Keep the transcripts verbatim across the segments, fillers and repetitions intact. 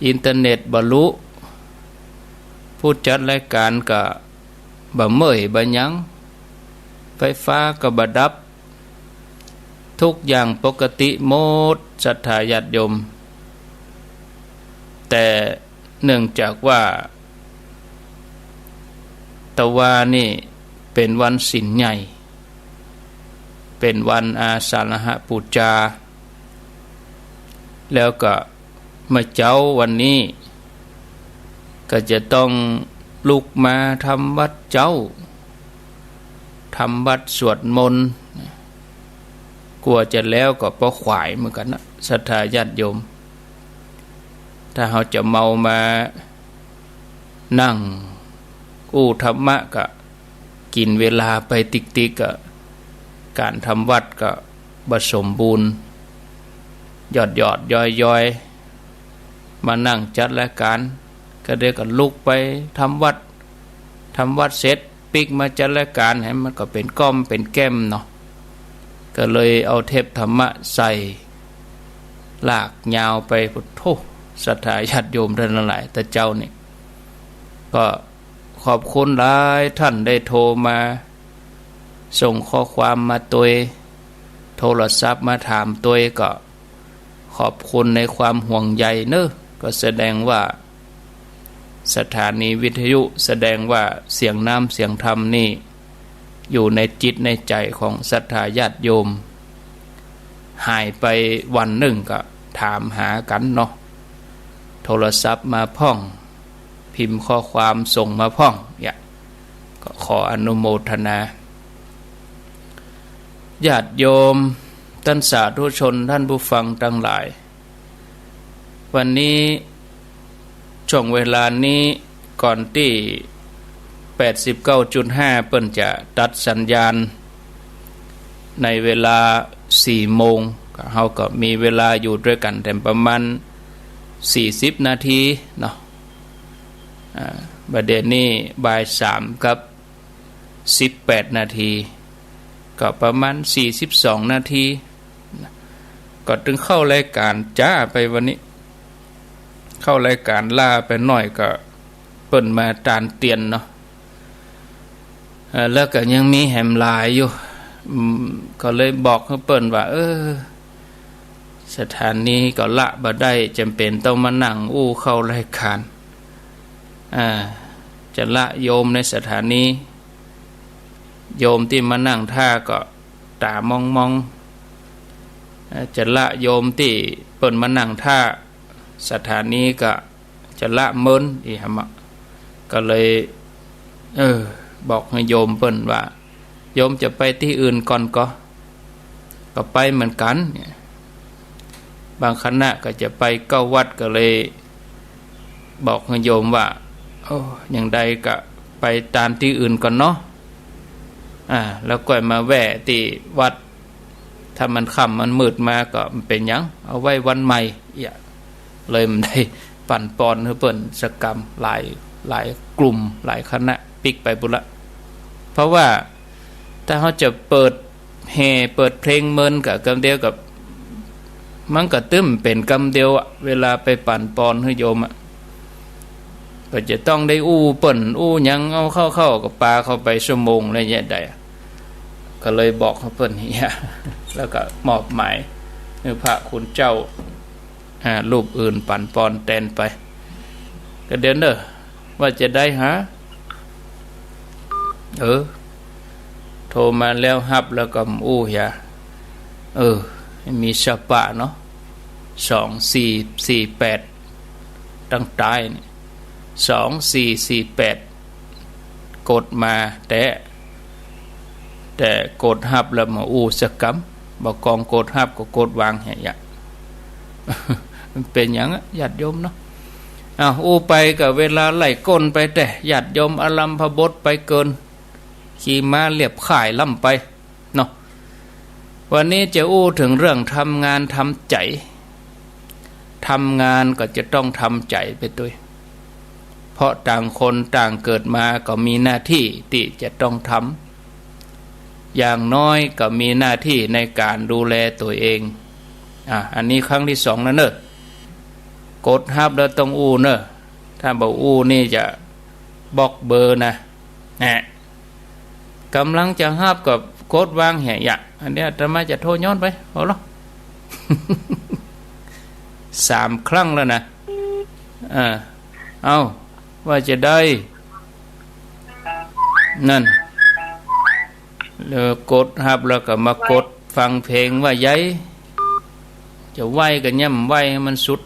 อินเทอร์เน็ตบ่ฮู้ ผู้จัดรายก๋านก็บ่เมื่อยบ่หยัง ไฟฟ้าก็บ่ดับ ทุกอย่างปกติหมด ศรัทธาญาติโยม แต่เนื่องจากว่า ตะวานี่เป๋นวันศีลใหญ่ เป๋นวันอาสาฬหบูชา แล้วก็เมื่อเจ๊าวันนี้ ก็จะต้องลุกมาทำวัตรเจ๊า ทำวัตรสวดมนต์ กั๋วจะแล้วก็ปอขวายเหมือนกั๋นนะ ศรัทธาญาติโยม ถ้าเฮาจะเมามา นั่งอู้ธรรมะก็กิ๋นเวลาไปติ๊กๆ ก็ก๋านทำวัตรก็บ่สมบูรณ์ หยอดๆ ย้อยๆ มานั่งจัดรายก๋าน ก็เดี๋ยวก็ลุกไปทำวัตร ทำวัตรเสร็จปิ๊กมาจัดรายก๋าน หื้อมันก็เป๋นก้อมเป๋นแก้มเนาะ ก็เลยเอาเทปธรรมะใส่ ลากยาวไป โอ้โธ่ ศรัทธาญาติโยมต้านหลาย ตะเจ๊านี่ ก็ขอบคุณหลายต้านได้โทรมา ส่งข้อความมาตวย โทรศัพท์มาถามตวย ก็ขอบคุณในความห่วงใยเนาะ ก็แสดงว่า สถานีวิทยุ แสดงว่าเสียงน้ำเสียงธรรมนี่ อยู่ในจิตในใจ๋ของศรัทธาญาติโยม หายไปวันนึ่งก็ถามหากั๋นเนาะ โทรศัพท์มาพ่อง พิมพ์ข้อความส่งมาพ่อง เนี่ย ก็ขออนุโมทนา ญาติโยม ต้านสาธุชน ต้านผู้ฟังตังหลาย วันนี้ ช่วงเวลานี้ ก่อนตี้ แปดสิบเก้าจุดห้า เปิ้นจะตัดสัญญาณ ในเวลาสี่โมง เฮาก็มีเวลาอยู่ตวยกั๋นแถมประมาณสี่สิบนาทีเนาะ อ่า บ่าเดี่ยวนี้บ่ายสามกับสิบแปดนาที ก็ประมาณสี่สิบสองนาที ก็ตึงเข้ารายก๋านจ๊าไปวันนี้ เข้ารายก๋านล้าไปหน้อยก็เปิ้นมาตานเตียนเนาะ เอ่อ แล้วก็ยังมีแหมหลายอยู่ อืม ก็เลยบอกหื้อเปิ้นว่า เออ สถานีก็ละบ่ได้ จ๋ำเป๋นต้องมานั่งอู้เข้ารายก๋าน อ่า จะละโยมในสถานี โยมตี้มานั่งท่าก็ต๋ามองๆ เอ่อ จะละโยมตี้เปิ้นมานั่งท่าสถานีก็จะละเมินอี้หะมะ ก็เลย เออ บอกหื้อโยมเปิ้นว่า โยมจะไปตี้อื่นก่อนก่อ ก็ไปเหมือนกั๋น เนี่ย บางคณะก็จะไปเก้าวัด ก็เลยบอกหื้อโยมว่า โอ้ อย่างใดก็ไปตานตี้อื่นก่อนเนาะ อ่า แล้วก่อยมาแวะตี้วัด ถ้ามันค่ำมันมืดมาก็บ่เป๋นหยัง เอาไว้วันใหม่ เอี้ย เลยบ่ได้ปั๋นปอนหื้อเปิ้นสักกำ หลาย หลายกลุ่ม หลายคณะปิ๊กไปปู้นละ เพราะว่าถ้าเฮาจะเปิดแห่เปิดเพลงเมินก็กำเดียวกับ มันก็ตึ้มเป๋นกำเดียวอะ เวลาไปปั๋นปอนหื้อโยมอะ ก็จะต้องได้อู้เปิ้นอู้หยัง เอาเข้าๆ ก็ปาเข้าไปชั่วโมงแล้วแยะใดอะ ก็เลยบอกหื้อเปิ้นเอี้ย แล้วก็มอบหมายหื้อพระคุณเจ้า อ่า รูปอื่นปั๋นปอนแตนไป ก็เดี๋ยวเน่อ ว่าจะได้หา เออ โทรมาแล้วฮับแล้วก็อู้เหีย เออ มีสปะเนาะ สองสี่สี่แปด ตังใต้นี่ สองสี่สี่แปด กดมาแต๊ แต่กดฮับแล้วบ่อู้สักกำ บ่กองกดฮับก็กดวางเหีย มันเป๋นหยังอะ ญาติโยมเนาะ อ้าว อู้ไปก็เวลาไหลก้นไปแต๊ ญาติโยมอารัมภบทไปเกิน ขี่ม้าเลียบค่ายล้ำไปเนาะ วันนี้จะอู้เถิงเรื่องทำงานทำใจ๋ ทำงานก็จะต้องทำใจ๋ไปตวย เพราะต่างคนต่างเกิดมาก็มีหน้าตี้ตี้จะต้องทำ อย่างน้อยก็มีหน้าตี้ในก๋านดูแลตั๋วเอง อ่ะ อันนี้ครั้งตี้สองแล้วเน่อ กดฮับแล้วต้องอู้เน่อ ถ้าบ่อู้นี่จะบล็อกเบอร์นะ นะ ก่ำลังจะฮับก็กดวางเหีย อันเนี้ยอาตมาจะโทรย้อนไป เอาละ สามครั้งแล้วนะ อ่า เอา ว่าจะใด นั่น แล้วกดฮับแล้วก็มากดฟังเพลงว่าใย จะไหว้ก็ย่ำไหว้หื้อมันสุด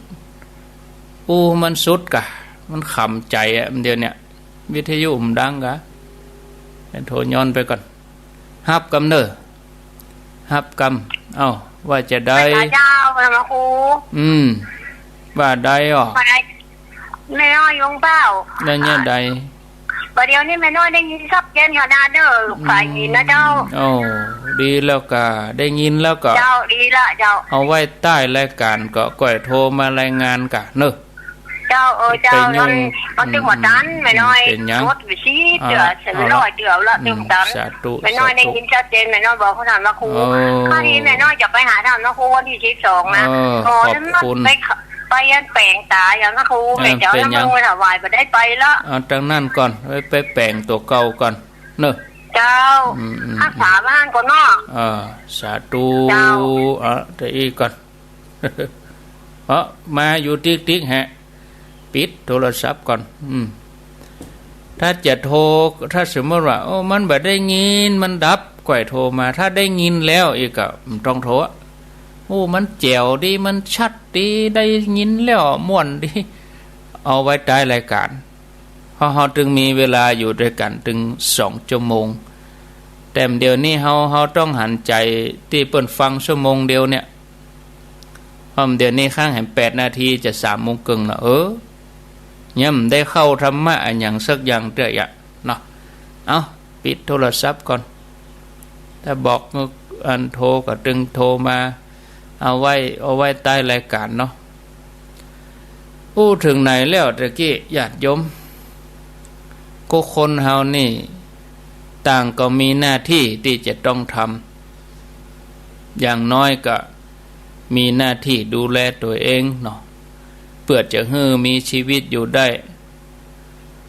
อู้หื้อมันสุดกะ มันขำใจ๋อะ เดี๋ยวเนี้ย วิทยุบ่ดังกะ โทรย้อนไปก่อน ฮับกำเน่อ ฮับกำ เอ้า ว่าจะใด เจ้า พระครู อืม ว่าใดอ่อ ว่าใด แม่น้อยยงเปล่า แล้วเนี่ยใด บ่าเดี๋ยวนี้แม่น้อยได้ยินชัดเจนขนาดเน่อ ลูกสายยินนะเจ้า โอ้ ดีแล้วกะ ได้ยินแล้วก็ เจ้า ดีละเจ้า เอาไว้ใต้รายการก็ก้อยโทรมารายงานกะเน่อ เจ้า เออ เจ้า ไปยุ่ง มัน มันตึงบ่ตัน อืม แม่น้อย เป็นหยัง ลดไปสี่เตื้อ อ่า เสียง เอาละ ร้อยเตื้อละ อืม ตึงบ่ตัน สาธุ แม่น้อย สาธุ ได้ยินชัดเจน แม่น้อยบอกเขาถามว่าครู โอ้ คราวนี้แม่น้อยจะไปหาถามนะครูวันที่สิบสองนะ เออ หมอ ขอบคุณ ไปขะ ไปอันแป๋งต๋าอย่างนะครู เออ แม่เจ้า เป็นหยัง นำไปถวายบ่ได้ไปละ เอาตางนั้นก่อน ไป ไปแป๋งตั๋วเก่าก่อนเน่อ เจ้า อืม อืม ฮักษาบ้านก่อนเนาะ เออ สาธุ เจ้า เออ เดี๋ยวอีกก่อน เอ้อ มาอยู่ติ๊กๆ แฮะ ปิดโทรศัพท์ก่อน อืม ถ้าจะโทร ถ้าสมมติว่า โอ้ มันบ่ได้ยิน มันดับ ก้อยโทรมา ถ้าได้ยินแล้วอีกก็บ่ต้องโทร โอ้ มันแจ๋วดี มันชัดดี ได้ยินแล้วม่วนดี เอาไว้ใต้รายการ เพราะเฮาตึงมีเวลาอยู่ตวยกั๋นตึงสองชั่วโมง แต่เดี๋ยวนี้เฮา เฮาต้องหันใจ๋ตี้เปิ้นฟังชั่วโมงเดียวเนี่ย เพราะเดี๋ยวนี้ข้างแหมแปดนาทีจะสามโมงเกิ่งละ เออ ยังบ่ได้เข้าธรรมะอะหยังสักอย่างเตื้ออะเนาะ เอ้า ปิดโทรศัพท์ก่อน ถ้าบอกอันโทรก็ตึงโทรมา เอาไว้ เอาไว้ใต้รายการเนาะ อู้เถิงไหนแล้วตะกี้ ญาติโยม กู้คนเฮานี่ ต่างก็มีหน้าตี้ตี้จะต้องทำ อย่างน้อยก็มีหน้าตี้ดูแลตั๋วเองเนาะ เปื้อจะหื้อมีชีวิตอยู่ได้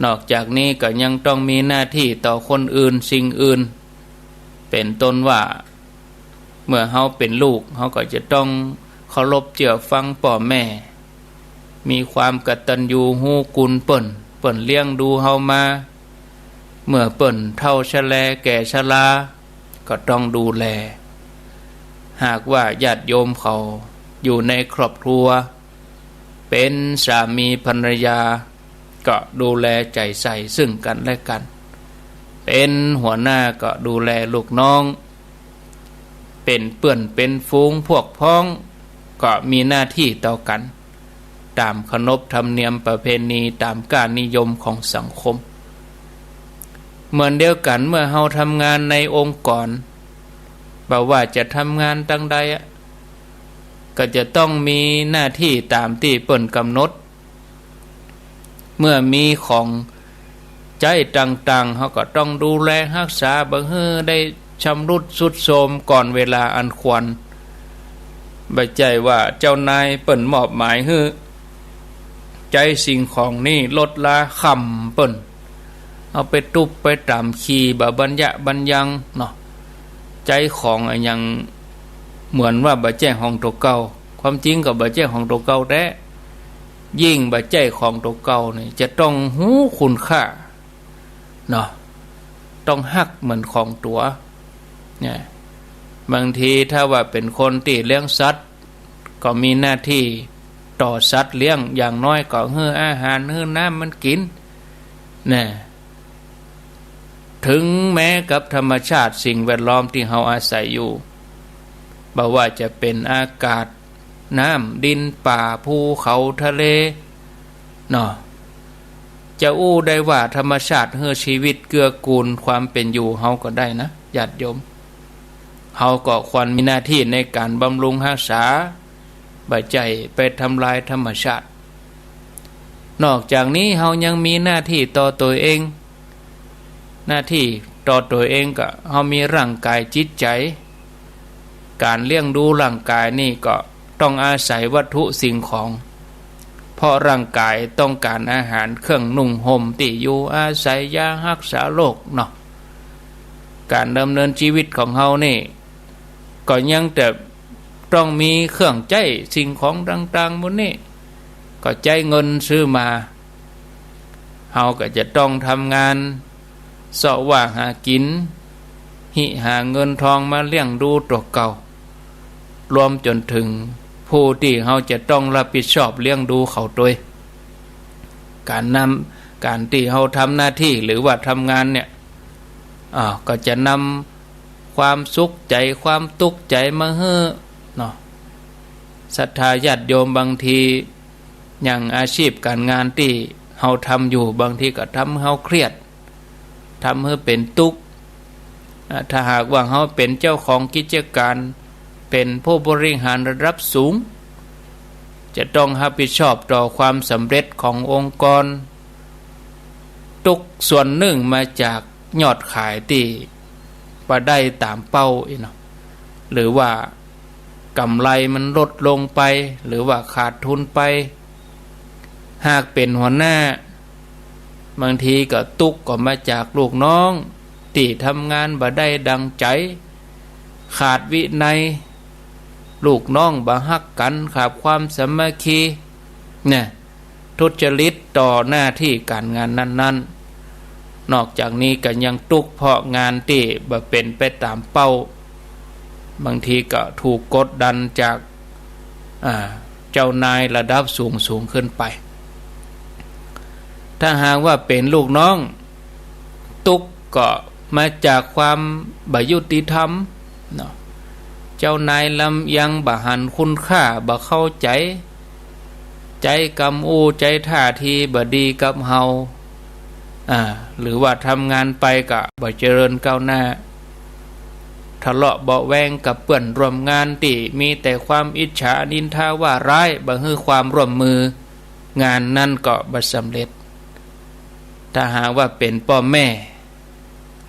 นอกจากนี้ก็ยังต้องมีหน้าตี้ต่อคนอื่น สิ่งอื่น เป๋นต้นว่า เมื่อเฮาเป๋นลูก เฮาก็จะต้องเคารพเจื้อฟังป้อแม่ มีความกตัญญูฮู้คุณเปิ้น เปิ้นเลี้ยงดูเฮามา เมื่อเปิ้นเฒ่าชะแลแก่ชรา ก็ต้องดูแล หากว่าญาติโยมเขาอยู่ในครอบครัว เป๋นสามีภรรยา ก็ดูแลใจ๋ใส่ซึ่งกั๋นและกั๋น เป๋นหัวหน้าก็ดูแลลูกน้อง เป๋นเปื้อนเป๋นฝูงพวกพ้อง ก็มีหน้าตี้ต่อกั๋น ต๋ามขนบธรรมเนียมประเพณี ต๋ามก้านิยมของสังคม เหมือนเดียวกั๋นเมื่อเฮาทำงานในองค์กร บ่ว่าจะทำงานตางใดอะ ก็จะต้องมีหน้าตี้ต๋ามตี้เปิ้นกำหนด เมื่อมีของใจ๊ต่างๆ เฮาก็ต้องดูแลฮักษาบ่หื้อได้ชำรุดทรุดโทรมก่อนเวลาอันควร บ่ใจ้ว่าเจ้านายเปิ้นมอบหมายหื้อ ใจ๊สิ่งของนี้ลดราคาเปิ้น เอาไปตุ๊บไปต๋ามขี้บ่บัญญะบัญญังเนาะ ใจ๊ของอะหยังเหมือนว่าบ่ใจ้ของตั๋วเก่า ความจริงก็บ่ใจ้ของตั๋วเก่าแต๊ ยิ่งบ่ใจ้ของตั๋วเก่านี่ จะต้องฮู้คุณค่าเนาะ ต้องฮักเหมือนของตั๋ว เนี่ย บางทีถ้าว่าเป๋นคนตี้เลี้ยงสัตว์ ก็มีหน้าตี้ต่อสัตว์เลี้ยง อย่างน้อยก็หื้ออาหาร หื้อน้ำมันกิ๋น เนี่ย เถิงแม้กับธรรมชาติสิ่งแวดล้อมตี้เฮาอาศัยอยู่ บ่ว่าจะเป๋นอากาศ น้ำ ดิน ป่า ภูเขา ทะเล เนาะ จะอู้ได้ว่าธรรมชาติหื้อชีวิตเกื้อกูลความเป๋นอยู่เฮาก็ได้นะ ญาติโยม เฮาก็ควรมีหน้าตี้ในก๋านบำรุงฮักษา บ่ใจ้ไปทำลายธรรมชาติ นอกจากนี้เฮายังมีหน้าตี้ต่อตั๋วเอง หน้าตี้ต่อตั๋วเองก็เฮามีร่างก๋ายจิตใจ๋ ก๋านเลี้ยงดูร่างก๋ายนี่ก็ต้องอาศัยวัตถุสิ่งของ พ เพราะร่างก๋ายต้องก๋านอาหาร เครื่องนุ่งห่ม ตี้อยู่อาศัย ยาฮักษาโรคเนาะ ก๋านดำเนินจีวิตของเฮานี่ ก็ยังจะต้องมีเครื่องใจ๊ สิ่งของต่างๆ หมู่นี้ ก็ใจ๊เงินซื้อมา เฮาก็จะต้องทำงาน เซาะว่าหากิ๋น ฮิหาเงินทองมาเลี้ยงดูตั๋วเก่า รวมจ๋นเถิงผู้ตี้เฮาจะต้องรับผิดชอบเลี้ยงดูเขาตวย ก๋านนำ ก๋านตี้เฮาทำหน้าตี้หรือว่าทำงานเนี่ย อ่า ก็จะนำความสุขใจ๋ ความตุ๊กใจ๋มาหื้อเนาะ ศรัทธาญาติโยม บางทีอย่างอาชีพก๋านงานตี้เฮาทำอยู่ บางทีก็ทำหื้อเฮาเครียด ทำหื้อเป๋นตุ๊กข์ อ่า ถ้าหากว่าเฮาเป๋นเจ้าของกิจก๋าน เป๋นผู้บริหารระดับสูง จะต้องฮับผิดชอบต่อความสำเร็จขององค์กร ตุ๊กข์ส่วนนึ่งมาจากยอดขายตี้บ่ได้ต๋ามเป้าอี้เนาะ หรือว่ากำไรมันลดลงไป หรือว่าขาดทุนไป หากเป๋นหัวหน้า บางทีก็ตุ๊กข์ก็มาจากลูกน้องตี้ทำงานบ่ได้ดังใจ๋ ขาดวินัย ลูกน้องบ่ฮักกั๋น ขาดความสามัคคี เนี่ย ทุจริตต่อหน้าตี้ก๋านงานนั้นๆ นอกจากนี้ก็ยังตุ๊กข์เพราะงานตี้บ่เป๋นไปต๋ามเป้า บางทีก็ถูกกดดันจาก อ่า เจ้านายระดับสูงๆ ขึ้นไป ถ้าหากว่าเป๋นลูกน้อง ตุ๊กข์ก็มาจากความบ่ยุติธรรมเนาะ เจ้านายลำเอียง บ่หันคุณค่า บ่เข้าใจ๋ ใจ๊กำอู้ใจ๊ท่าทีบ่ดีกับเฮา อ่า หรือว่าทำงานไปก็บ่เจริญก้าวหน้า ทะเลาะเบาะแว้งกับเปื้อนร่วมงานตี้มีแต่ความอิจฉานินทาว่าร้าย บ่หื้อความร่วมมือ งานนั้นก็บ่สำเร็จ ถ้าหากว่าเป๋นป้อแม่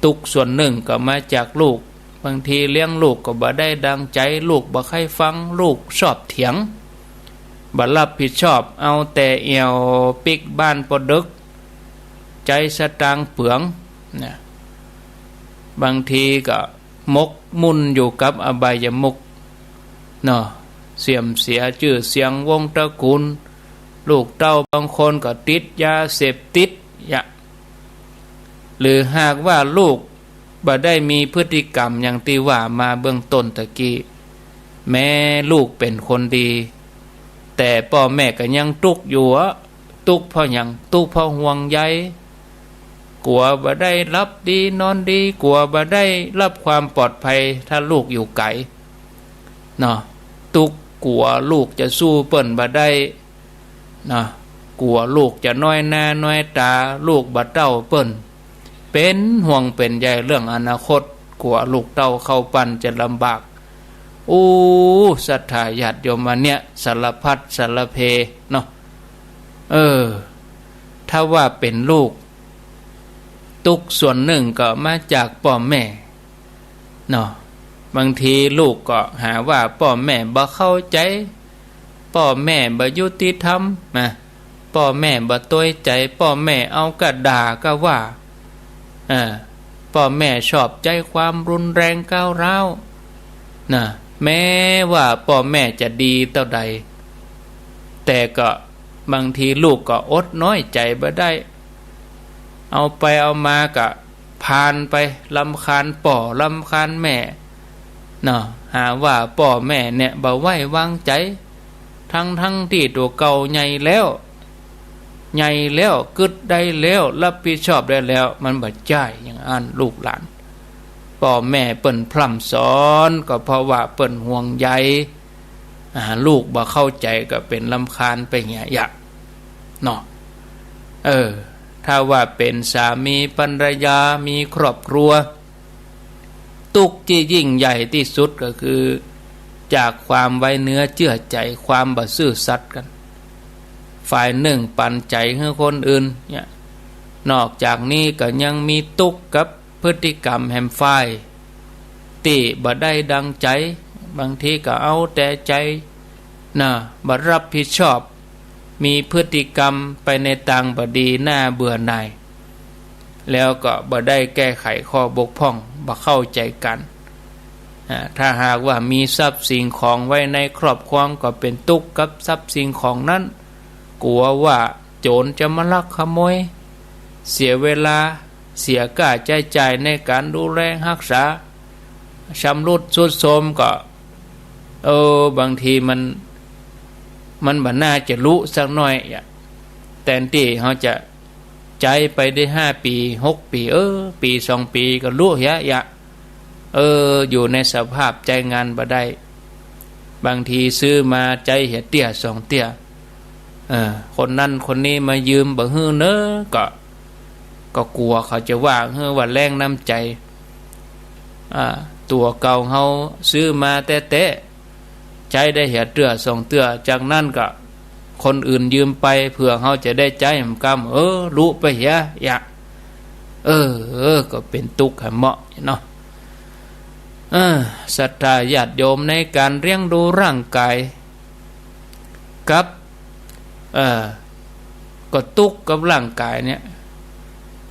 ตุ๊กข์ส่วนนึ่งก็มาจากลูก บางทีเลี้ยงลูกก็บ่ได้ดังใจ๋ ลูกบ่ใค่ฟัง ลูกชอบเถียง บ่ฮับผิดชอบ เอาแต่แอ่วปิ๊กบ้านปอเดิ็ก ใจ๊สตางค์เปืองนะ บางทีก็หมกมุ่นอยู่กับอบายมุขเนาะ เสื่อมเสียจื้อเสียงวงศ์ตระกูล ลูกเต้าบางคนก็ติดยาเสพติด ยะ หรือหากว่าลูกบ่ได้มีพฤติกรรมอย่างตี้ว่ามาเบื้องต้นตะกี้ แม้ลูกเป๋นคนดี แต่ป้อแม่ก็ยังตุ๊กข์อยู่อะ ตุ๊กข์เพราะหยัง ตุ๊กข์เพราะห่วงใย กั๋วบ่ได้หลับดีนอนดี กั๋วบ่ได้ฮับความปลอดภัยถ้าลูกอยู่ไก๋เนาะ ตุ๊กข์กั๋วลูกจะสู้เปิ้นบ่ได้ นะ กั๋วลูกจะน้อยหน้าน้อยต๋า ลูกบ่เต้าเปิ้น เป๋นห่วงเป๋นใยเรื่องอนาคต กั๋วลูกเต้าเข้าปั้นจะลำบาก อู้ ศรัทธาญาติโยม อันเนี้ยสารพัดสารเพเนาะ เออ ถ้าว่าเป๋นลูก ตุ๊กข์ส่วนนึ่งก็มาจากป้อแม่ เนาะ บางทีลูกก็หาว่าป้อแม่บ่เข้าใจ๋ ป้อแม่บ่ยุติธรรมนะ ป้อแม่บ่ตวยใจ๋ ป้อแม่เอาก้าด่าก้าว่า อ่า ป้อแม่ชอบใจ๊ความรุนแรงก้าวร้าวนะ แม้ว่าป้อแม่จะดีเต้าใด แต่ก็บางทีลูกก็อดน้อยใจ๋บ่ได้ เอาไปเอามาก็ ผ่านไป รำคาญป้อ รำคาญแม่ เนาะ หาว่าป้อแม่เนี่ยบ่ไว้วางใจ๋ ทั้งๆ ตี้ตั๋วเก่าใหญ่แล้ว ใหญ่แล้ว กึ๊ดได้แล้ว ฮับผิดชอบได้แล้ว มันบ่ใจ้อย่างอั้นลูกหลาน ป้อแม่เปิ้นพร่ำสอนก็เพราะว่าเปิ้นห่วงใย อ่า ลูกบ่เข้าใจ๋ก็เป๋นรำคาญไปเหีย ยะ เนาะ เออ ถ้าว่าเป๋นสามีภรรยามีครอบครัว ตุ๊กข์ตี้ยิ่งใหญ่ตี้สุดก็คือ จากความไว้เนื้อเจื้อใจ๋ ความบ่ซื่อสัตย์กั๋น ฝ่ายนึ่งปันใจ๋หื้อคนอื่นเนี่ย นอกจากนี้ก็ยังมีตุ๊กข์กับพฤติกรรมแหมฝ่าย ตี้บ่ได้ดังใจ๋ บางทีก็เอาแต่ใจ๋ นะ บ่ฮับผิดชอบ มีพฤติกรรมไปในตางบ่ดี น่าเบื่อหน่าย แล้วก็บ่ได้แก้ไขข้อบกพร่อง บ่เข้าใจ๋กั๋น อ่า ถ้าหากว่ามีทรัพย์สิ่งของไว้ในครอบครอง ก็เป๋นตุ๊กกับทรัพย์สิ่งของนั้น กั๋วว่าโจ๋รจะมาลักขโมย เสียเวลา เสียก้าใจ๊จ่ายในก๋านดูแลฮักษา ชำรุดทรุดโทรมก็ เออ บางทีมัน มันบ่น่าจะลุสักหน้อยอะ แตนตี้เฮาจะใจ๊ไปได้ห้าปี๋ หกปี๋ เออ ปี๋สองปี๋ก็ลุเหียอะ เออ อยู่ในสภาพใจ๊งานบ่ได้ บางทีซื้อมาใจ๊เหียเตี้ยสองเตี้ย เออ คนนั้นคนนี้มายืมบ่หื้อเน้อ ก็ ก็กั๋วเขาจะว่าหื้อว่าแล้งน้ำใจ๋ อ่า ตั๋วเก่าเฮาซื้อมาแต๊ๆ ใจ๊ได้เหียเตื้อสองเตื้อ จากนั้นก็คนอื่นยืมไป เผื่อเฮาจะได้ใจ๊หำกำ เออ ลุไปเหียอะ เออ เออ ก็เป๋นตุ๊กหาเหมาะเนาะ เออ ศรัทธาญาติโยม ในก๋านเลี้ยงดูร่างก๋าย กับ เอ่อ ก็ตุ๊กกับร่างก๋ายเนี่ย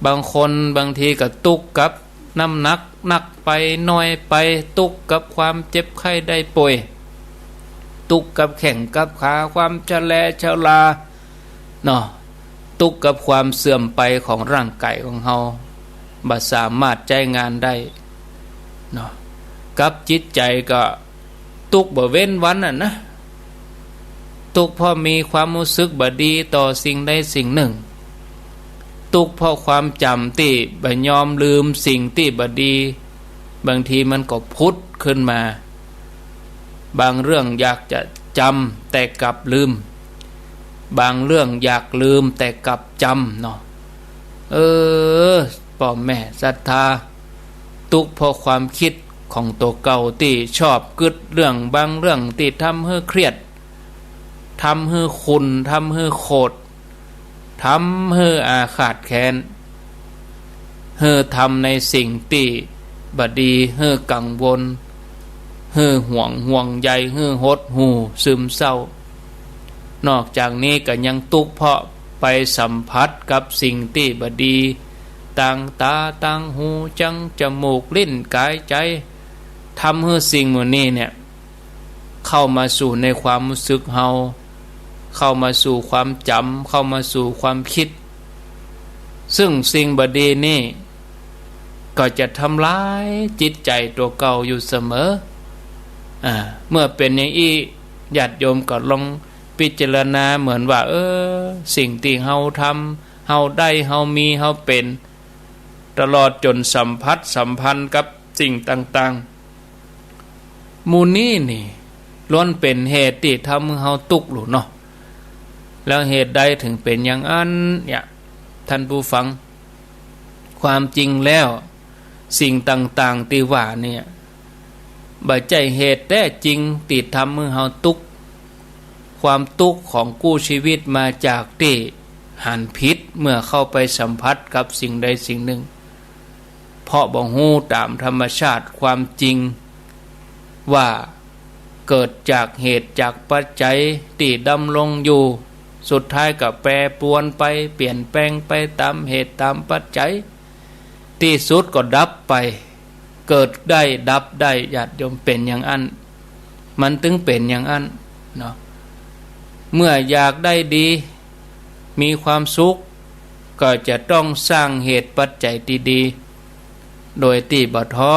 บางคนบางทีก็ตุ๊กกับน้ำหนักหนักไปหน่อยไป ตุ๊กกับความเจ็บไข้ได้ป่วย ตุ๊กกับแข้งกับขา ความชะแลชะลา เนาะ ตุ๊กกับความเสื่อมไปของร่างก๋ายของเฮา บ่สามารถใจ๊งานได้ เนาะ กับจิตใจ๋ก็ตุ๊กบ่เว้นวันน่ะนะ ตุ๊กเพราะมีความฮู้สึกบ่ดีต่อสิ่งใดสิ่งนึ่ง ตุ๊กเพราะความจ๋ำตี้บ่ยอมลืมสิ่งตี้บ่ดี บางทีมันก็ผุดขึ้นมา บางเรื่องอยากจะจ๋ำแต่กลับลืม บางเรื่องอยากลืมแต่กลับจ๋ำเนาะ เออ ป้อแม่ศรัทธา ตุ๊กเพราะความกึ๊ดของตั๋วเก่าตี้ชอบกึ๊ดเรื่องบางเรื่องตี้ทำหื้อเครียด ทำหื้อขุ่น ทำหื้อโขด ทำหื้ออาฆาตแค้น หื้อทำในสิ่งตี้บ่ดี หื้อกังวล หื้อห่วง ห่วงใย หื้อหดหู่ ซึมเศร้า นอกจากนี้ก็ยังตุ๊กเพราะไปสัมผัสกับสิ่งตี้บ่ดี ตางต๋า ตางหู จั้งจมูก ลิ้น ก๋าย ใจ๋ ทำหื้อสิ่งหมู่นี้เนี่ย เข้ามาสู่ในความฮู้สึกเฮา เข้ามาสู่ความจ๋ำ เข้ามาสู่ความกึ๊ด ซึ่งสิ่งบ่ดีนี่ ก็จะทำลายจิตใจ๋ตั๋วเก่าอยู่เสมอ อ่า เมื่อเป๋นอย่างอี้ ญาติโยมก็ลองพิจารณาเหมือนว่า เออ สิ่งตี้เฮาทำ เฮาได้ เฮามี เฮาเป๋น ตลอดจ๋นสัมผัสสัมพันธ์กับสิ่งต่างๆ หมู่นี้นี่ ล้วนเป๋นเหตุตี้ทำหื้อเฮาตุ๊กหลูเนาะ แล้วเหตุใดเถิงเป๋นอย่างอั้นเนี่ย ท่านผู้ฟัง ความจริงแล้ว สิ่งต่างๆ ตี้ว่าเนี่ย บ่ใจ้เหตุแต๊จริงตี้ทำหื้อเฮาตุ๊ก ความตุ๊กของกู้ชีวิตมาจากตี้หันผิดเมื่อเข้าไปสัมผัสกับสิ่งใดสิ่งนึ่ง เพราะบ่ฮู้ต๋ามธรรมชาติความจริง ว่าเกิดจากเหตุจากปัจจัยตี้ดำรงอยู่ สุดท้ายก็แปรปรวนไป เปลี่ยนแปลงไปต๋ามเหตุต๋ามปัจจัย ตี้สุดก็ดับไป เกิดได้ดับได้ ญาติโยม เป๋นอย่างอั้น มันตึงเป๋นอย่างอั้นเนาะ เมื่ออยากได้ดี มีความสุข ก็จะต้องสร้างเหตุปัจจัยตี้ดี โดยตี้บ่ท้อ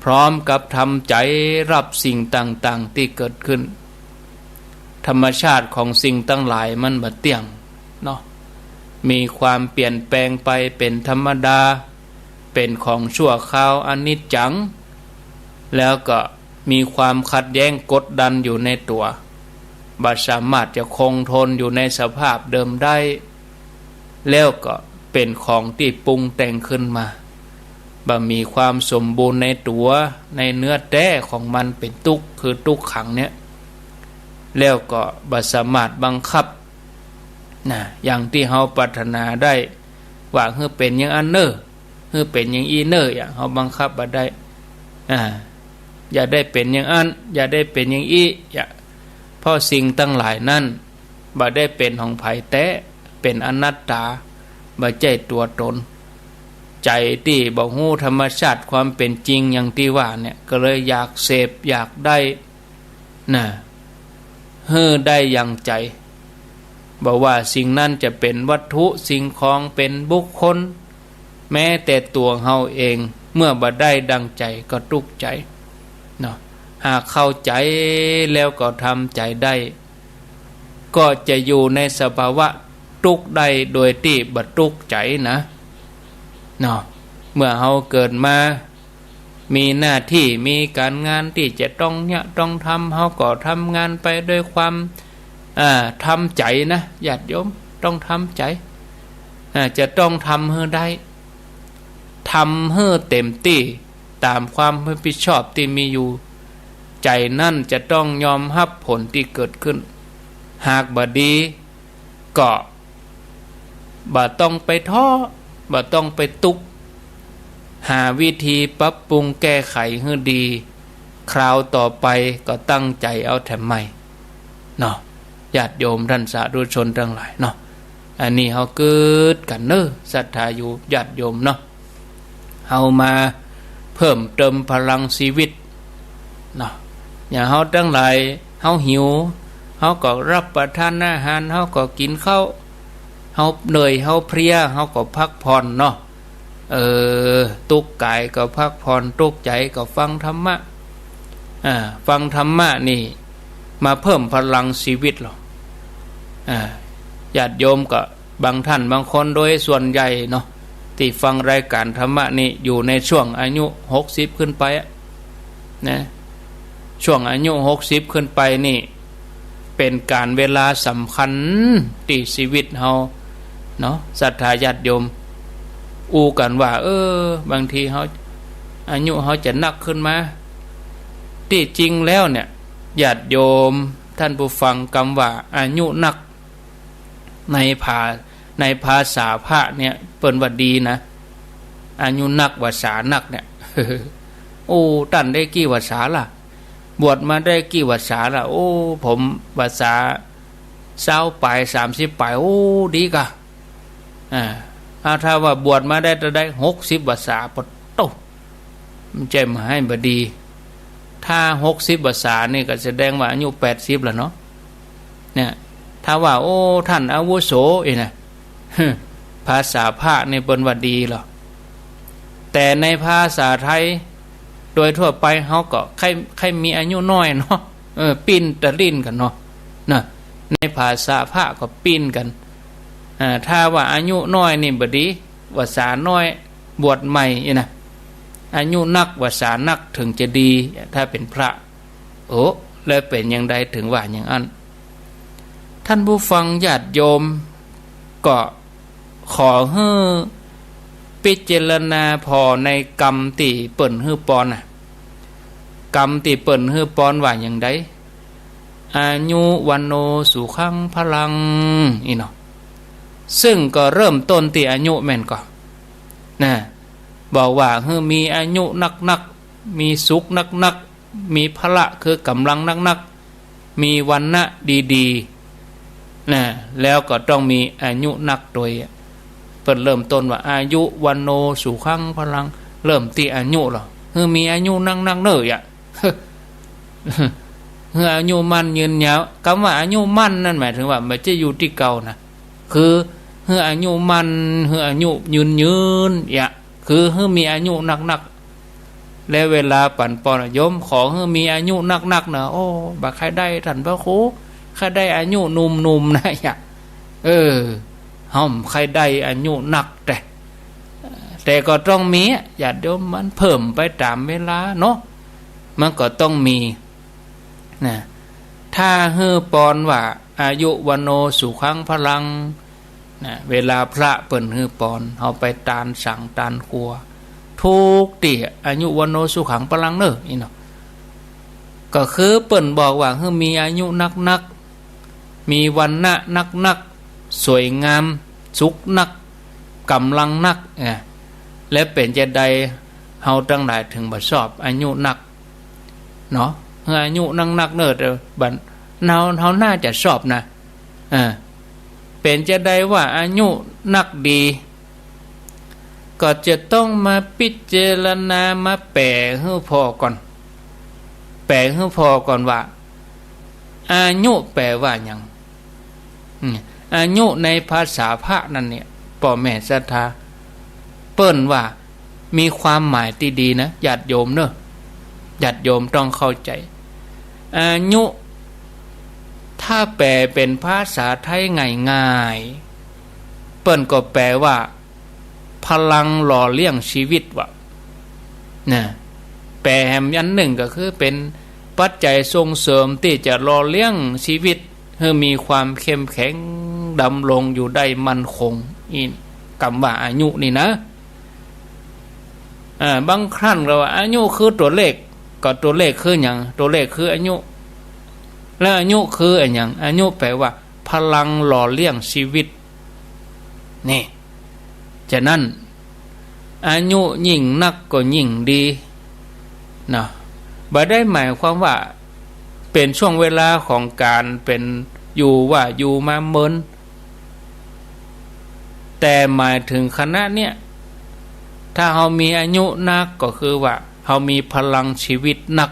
พร้อมกับทำใจ๋ฮับสิ่งต่างๆ ตี้เกิดขึ้น ธรรมชาติของสิ่งตังหลายมันบ่เตี้ยงเนาะ มีความเปลี่ยนแปลงไปเป๋นธรรมดา เป๋นของชั่วคราว อนิจจัง แล้วก็มีความขัดแย้งกดดันอยู่ในตั๋ว บ่สามารถจะคงทนอยู่ในสภาพเดิมได้ แล้วก็เป๋นของตี้ปรุงแต่งขึ้นมา บ่มีความสมบูรณ์ในตั๋ว ในเนื้อแต๊ของมัน เป๋นตุ๊กข์ คือตุ๊กขังเนี่ย แล้วก็บ่สามารถบังคับ นะ อย่างตี้เฮาปรารถนาได้ ว่าหื้อเป๋นอย่างอั้นเน่อ หื้อเป๋นอย่างอี้เน่อ อย่างเฮาบังคับบ่ได้ อ่า อย่าได้เป๋นอย่างอั้น อย่าได้เป๋นอย่างอี้ อย่า เพราะสิ่งตังหลายนั้น บ่ได้เป๋นของใผแต๊ เป๋นอนัตตา บ่ใจ้ตั๋วต๋น ใจ๋ตี้บ่ฮู้ธรรมชาติความเป๋นจริงอย่างตี้ว่าเนี่ย ก็เลยอยากเสพ อยากได้ นะ หื้อได้อย่างใจ๋ บ่ว่าสิ่งนั้นจะเป๋นวัตถุสิ่งของ เป๋นบุคคล แม้แต่ตั๋วเฮาเอง เมื่อบ่ได้ดังใจ๋ก็ตุ๊กใจ๋เนาะ หากเข้าใจ๋แล้วก็ทำใจ๋ได้ ก็จะอยู่ในสภาวะตุ๊กได้โดยตี้บ่ตุ๊กใจ๋นะ เนาะ เมื่อเฮาเกิดมา มีหน้าตี้ มีก๋านงานตี้จะต้องเยียะต้องทำ เฮาก็ทำงานไปด้วยความ อ่า ทำใจ๋นะ ญาติโยม ต้องทำใจ๋ อ่า จะต้องทำหื้อได้ ทำหื้อเต๋มตี้ ต๋ามความรับผิดชอบตี้มีอยู่ ใจ๋นั้นจะต้องยอมฮับผลตี้เกิดขึ้น หากบ่ดี ก็บ่ต้องไปท้อ บ่ต้องไปตุ๊ก หาวิธีปรับปรุงแก้ไขหื้อดี คราวต่อไปก็ตั้งใจ๋เอาแถมใหม่เนาะ ญาติโยมต้านสาธุชนตังหลายเนาะ อันนี้เฮากึ๊ดกั๋นเน่อ ศรัทธาโยมญาติโยมเนาะ เฮามาเพิ่มเติมพลังชีวิตเนาะ อย่างเฮาตังหลาย เฮาหิว เฮาก็รับประทานอาหาร เฮาก็กิ๋นข้าว เฮาเหนื่อย เฮาเพลีย เฮาก็พักผ่อนเนาะ เออ ตุ๊กกายก็พักผ่อน ตุ๊กใจ๋ก็ฟังธรรมะ อ่า ฟังธรรมะนี่มาเพิ่มพลังชีวิตเฮา อ่า ญาติโยมก็ บางต้านบางคนโดยส่วนใหญ่เนาะ ตี้ฟังรายก๋านธรรมะนี่อยู่ในช่วงอายุหกสิบขึ้นไปอะ นะ ช่วงอายุหกสิบขึ้นไปนี่ เป๋นก๋านเวลาสำคัญตี้ชีวิตเฮาเนาะ ศรัทธาญาติโยม อู้กั๋นว่า เออ บางทีเฮา อายุเฮาจะนักขึ้นมา ตี้จริงแล้วเนี่ย ญาติโยมต้านผู้ฟัง กำว่าอายุนัก ในภา ในภาษาพระเนี่ย เปิ้นว่าดีนะ อายุนัก วรรษานักเนี่ย โอ้ ต้านได้กี่วรรษาล่ะ บวชมาได้กี่วรรษาล่ะ โอ้ ผมวรรษาซาวปลาย สามสิบปลาย โอ้ ดีก่ะ อ่า เอา ถ้าว่าบวชมาได้เต้าใด หกสิบวรรษา ปะโต้ มันใจ้บ่หื้อบ่ดี ถ้าหกสิบวรรษานี่ก็แสดงว่าอายุแปดสิบแล้วเนาะ เนี่ย ถ้าว่า โอ้ ต้านอาวุโส อี้นะ ภาษาพระนี่เปิ้นว่าดีลอ แต่ในภาษาไทย โดยทั่วไปเฮาก็ใค่ ใค่มีอายุน้อยเนาะ เออ ปิ้นตะลิ้นกั๋นเนาะ นะ ในภาษาพระก็ปิ้นกั๋น อ่า ถ้าว่าอายุน้อยนี่บ่ดี วรรษาน้อย บวชใหม่อี้นะ อายุนัก วรรษานัก เถิงจะดี ถ้าเป๋นพระ โอ้ แล้วเป๋นอย่างใดเถิงว่าอย่างอั้น ต้านผู้ฟังญาติโยม ก็ขอหื้อพิจารณาผ่อในกำตี้เปิ้นหื้อปอนน่ะ กำตี้เปิ้นหื้อปอนว่าอย่างใด อายุ วัณโณ สุขัง พลัง อี้เนาะ ซึ่งก็เริ่มต้นตี้อายุแม่นก่อ นะ บอกว่าหื้อมีอายุนักๆ มีสุขนักๆ มีพละคือก๋ำลังนักๆ มีวรรณะดีๆ นะ แล้วก็ต้องมีอายุนักตวย เปิ้นเริ่มต้นว่า อายุ วัณโณ สุขัง พลัง เริ่มตี้อายุลอ หื้อมีอายุนักๆ เน่ออะ หื้ออายุมั่นยืนยาว กำว่าอายุมั่นนั่นหมายเถิงว่าบ่ใจ้อยู่ตี้เก่านะ คือหื้ออายุมั่น หื้ออายุยืนยืน อะ คือหื้อมีอายุนักๆ และเวลาปั๋นปอน โยมขอหื้อมีอายุนักๆ เน่อ โอ้ บ่ใค่ได้ต้านพระครู ใค่ได้อายุหนุ่มๆ นะ อะ เออ เฮาใค่ได้อายุนักแต๊ แต่ก็ต้องมีอะ ญาติโยม มันเพิ่มไปต๋ามเวลาเนาะ มันก็ต้องมี นะ ถ้าหื้อปอนว่า อายุ วัณโณ สุขัง พลัง นะ เวลาพระเปิ้นหื้อปอน เฮาไปตานสังตานครัว ถูกตี้ อายุ วัณโณ สุขัง พลัง เน่อ อี้เนาะ ก็คือเปิ้นบอกว่าหื้อมีอายุนักๆ มีวรรณะนักๆ สวยงาม สุขนัก ก๋ำลังนัก นะ และเป๋นจาใดเฮาตังหลายเถิงบ่ชอบอายุนัก เนาะ หื้ออายุนักๆ เน่อ แต่บัดเฮา เฮาน่าจะชอบนะ อ่า เป๋นจาใดว่าอายุนักดี ก็จะต้องมาพิจารณามาแป๋หื้อผ่อก่อน แป๋หื้อผ่อก่อนว่า อายุแป๋ว่าหยัง อืม อายุในภาษาพระนั้นเนี่ย ป้อแม่ศรัทธา เปิ้นว่ามีความหมายตี้ดีนะ ญาติโยมเนอะ ญาติโยมต้องเข้าใจ๋ อายุ ถ้าแป๋เป๋นภาษาไทยง่ายๆ เปิ้นก็แป๋ว่า พลังหล่อเลี้ยงชีวิตว่ะ นะ แป๋แหมอันนึ่งก็คือเป๋นปัจจัยส่งเสริมตี้จะหล่อเลี้ยงชีวิตหื้อมีความเข้มแข็ง ดำรงอยู่ได้มั่นคง อี้กำว่าอายุนี่นะ อ่า บางครั้นก็ว่าอายุคือตั๋วเลข ก็ตั๋วเลขคือหยัง ตั๋วเลขคืออายุ แล้วอายุคืออะหยัง อายุแป๋ว่าพลังหล่อเลี้ยงชีวิต นี่ ฉะนั้น อายุยิ่งนักก็ยิ่งดี นะ บ่ได้หมายความว่าเป๋นช่วงเวลาของก๋านเป๋นอยู่ว่าอยู่มาเมิน แต่หมายเถิงขณะเนี่ย ถ้าเฮามีอายุนักก็คือว่าเฮามีพลังชีวิตนัก